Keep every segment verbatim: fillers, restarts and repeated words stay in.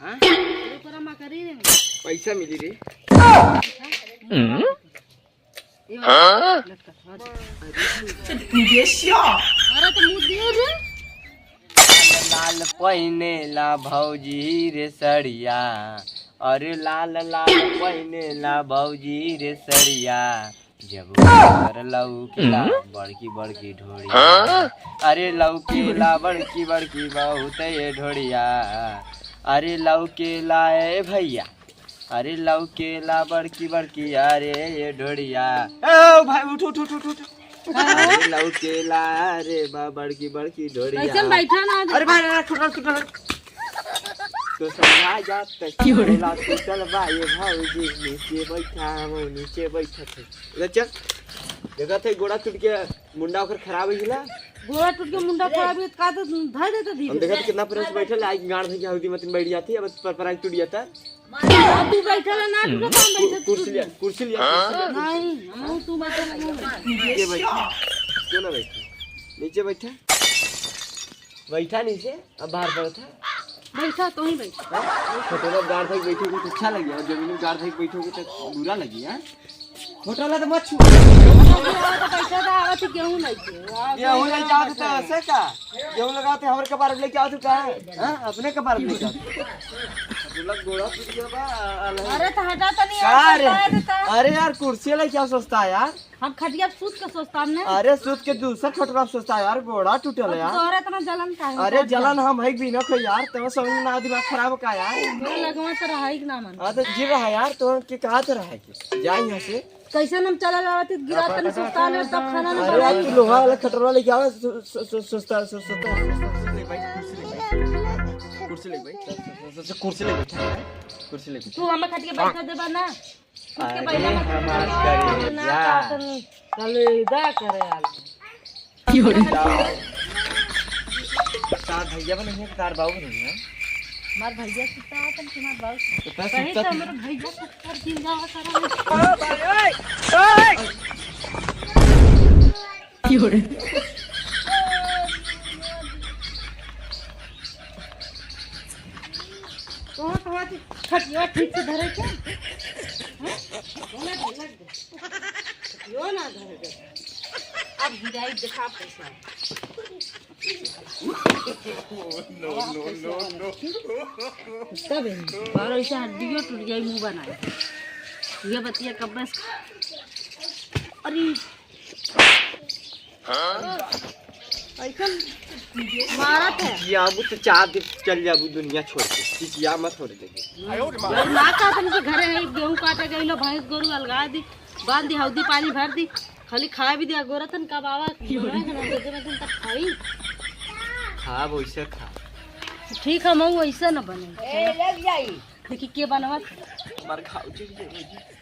हाँ? ये पूरा मकरी रे। पैसा मिली रे। ये वाला लटकत, हाँ। अरे तो मुँह दियो रे। लाल पहिने ला भौजी रे सड़िया, अरे लाल लाल पहिने ला भौजी रे सड़िया, जब ऊपर लौकेला बड़की बड़की ढोड़िया, अरे लौकेला बड़की बड़की बहुत ये ढोड़िया, अरे लौकेला ए भैया, अरे लौकेला बड़की बड़की, अरे ये ढोड़िया। ए, ओ भाई, उठ, उठ, उठ, उठ, उठ। अरे लौकेला, अरे बा बड़की बड़की ढोड़िया। कैसे बैठा ना? अरे भाई, अरे, टूटल, टूटल। तो समझा जात, टूटल बा, ये भौजी, नीचे बैठा, हम नीचे बैठा थे। इधर चल। देखा थे, गोड़ा टूट के मुंडा ओकर खराब हो गया। गोड़ा टूट के मुंडा खराब हो गया, का तो धर देते धीरे। हम देखा थे, कितना प्रेस बैठल, आई गांड धर के हौदी मतिन बैठ जाती, अब पर, पर टूट जाता। अब तू बैठल है ना, तू काम बैठे, तू कुर्सी लिया, कुर्सी लिया, कुर्सी लिया। नहीं, हम तू बैठल है, नहीं। नीचे बैठा। क्यों ना बैठा? नीचे बैठा। बैठा नीचे, अब बाहर पड़ता। बैठा, तू ही बैठा। हाँ? छोटे लोग गाड़ धर के बैठोगे तो अच्छा लगे, और जमीन में गाड़ धर के बैठोगे तो बुरा लगे, हाँ? होटल है तो मत छू। तो पैसा तो आवत है, गेहूं नहीं के। गेहूं नहीं जावत तो ऐसे का? गेहूं लगाते हमारे कपार में लेके आओ तू का? हाँ? अपने कपार में लेके आओ। तो लग गोड़ा टूट गया बा, अलग। अरे तो हटा तो नहीं का यार, रे? सस्ता है तो। अरे यार, कुर्सी लेके आओ, सस्ता है यार। हम खटिया पे सूत के सोचता हमने। अरे सूत के दूसरा छोटरा सोचता है यार, गोड़ा टूटल है अब यार। तोहरा इतना जलन का है? अरे जलन हम है बिना कोई यार, तो समझ में ना, दिमाग खराब का यार। तो लगवा तो रहा ही ना मन। हाँ तो जी रहा यार, तो के कहा तो रहा है कि जा यहाँ से। कैसे हम चला जावा थी, गिरा तन सुस्ता ले, तब खाना ना अरे यार, बनाई। तू लोहा वाला खटोला लेके आवा, सु-, सु-, सु-, सुस्ता, सु-, सुस्ता, कुर्सी ले भाई, कुर्सी ले भाई। कुर्सी ले भाई। सु-, सु-, सु-, सु-, कुर्सी ले बैठा है, कुर्सी ले बैठा। तू हमें खटिया बैठा देबा ना? खुद के अरे बैठा मत हमार करो। करेजा। ना का तनी कलेजा करे आल। तार भैया बने हैं, तार बाबू बने हैं। हमार भैया सुता है, तुम तुम्हार बाबू सुता है। तो कहीं सुता तो हमारे भैया को कर दिन जावा करा। ओ भाई, ओए, ओए। तो, तो, खटिया ठीक से धरे के? हैं? बोला, बोला। यो ना घर के। अब हिराई देखा पैसा। No, no, no, no। तब है, बारह से हड्डियों टूट जाई, मुंह बनाए। ये बतिया कब बस। अरे। ऐसन मारत है। ये अब तो चार दिन चल जाबू दुनिया छोड़ के। किसिया मत छोड़ देबे। अरे माँ का तुमके घरे है, गेहूं काटे गई लो, भैंस गोरू अलगा दी। बांध दी, हौदी पानी भर दी, खाली खाए भी दिया। गोरतन कब आवा, गोरा के नाम दे दे, तब खाई। खा, वैसे खा। ठीक है, मऊ वैसे न बने। ए, लग जाई। देखी के बनवत। मार खाओ, चल जाओ।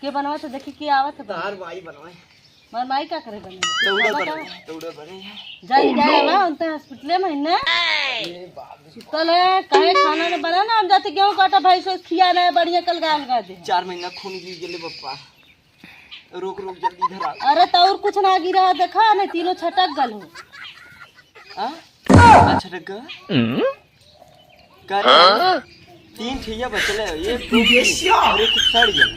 के बनवत, देखी के आवत बा। तार माई बनवाए। मार माई का करे बने? दौड़ा बने, दौड़ा बने। जाई, जाए बा, उनते हॉस्पिटल में है ना। ए बाप रे। सुतल है, काहे खाना न बना ना, हम जाते गेहूं काटा, भाई सो खिया ना है, बढ़िया कल गाल गा दे। चार महीना खून गिर गेले पप्पा। रोक, रोक, जल्दी इधर आ। अरे, तो और कुछ ना गिरा, देखा नहीं, तीनों छटक गल हो। आ? आ छटक गल? का रे? तीन ठिया बचले, एक दो, तीन, और एक सड़ गल।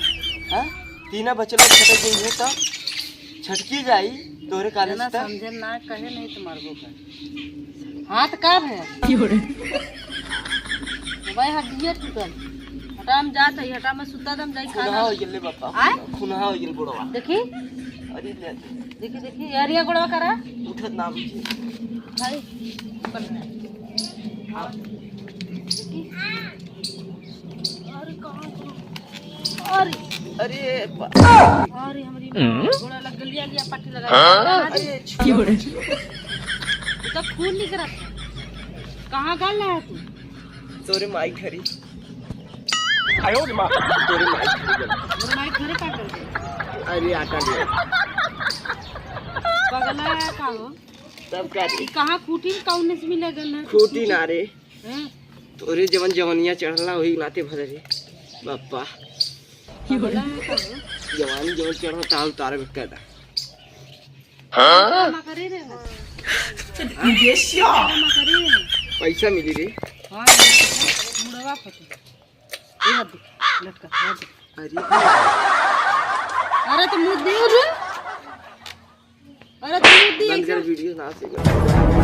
हाँ? तीना बचले, छटक गई है, तो छटकी जाई, तोरे काले ना से। समझे ना, कहे नहीं तो मरबो कर। हाथ का भे? भाई, हड्डिये टूटल। हटा, हम जात हई, हटा, मैं सुता दम जाई खाना। खुनहा हो गेल रे बापा, आय? खुनहा हो गेल गोड़वा। देखी? अरे ले। देखी, देखी, यार, ये गोड़वा करा। उठत ना बुझे। भाई, ऊपर ले। देखी? अरे, कहाँ, कहाँ? अरे। अरे बा-, अरे, हमरी गोड़ा लग गलिया, लिया पट्टी लगा। हाँ? अरे, छुआ, छुआ। ये तो खून निकलत है। कहाँ गल है तू? तोरे माई घरी। आयो रे माँ। तोरे माई घरी गल। तोरे माई घरे का कर दे? अरे आटा ले। पगला है का हो? तब का रे? ई कहाँ खूटी में कौन से मिले गल है? खूटी ना रे। हैं? तोरे जवन जवनिया चढ़ला वही नाते भले रे। बापा। पगला है का हो? जवानी जवन चढ़ला ताल उतारे में कैदा। हाँ? ड्रामा करे रे। ड्रामा करे रे। पैसा मिली रे। हाँ, मुड़वा फटे। ये हाथ दे, लटका, हाथ दे। अरे, अरे तो मुँह दियो रे। अरे तो मुँह दियो बंद कर। वीडियो ना से कर।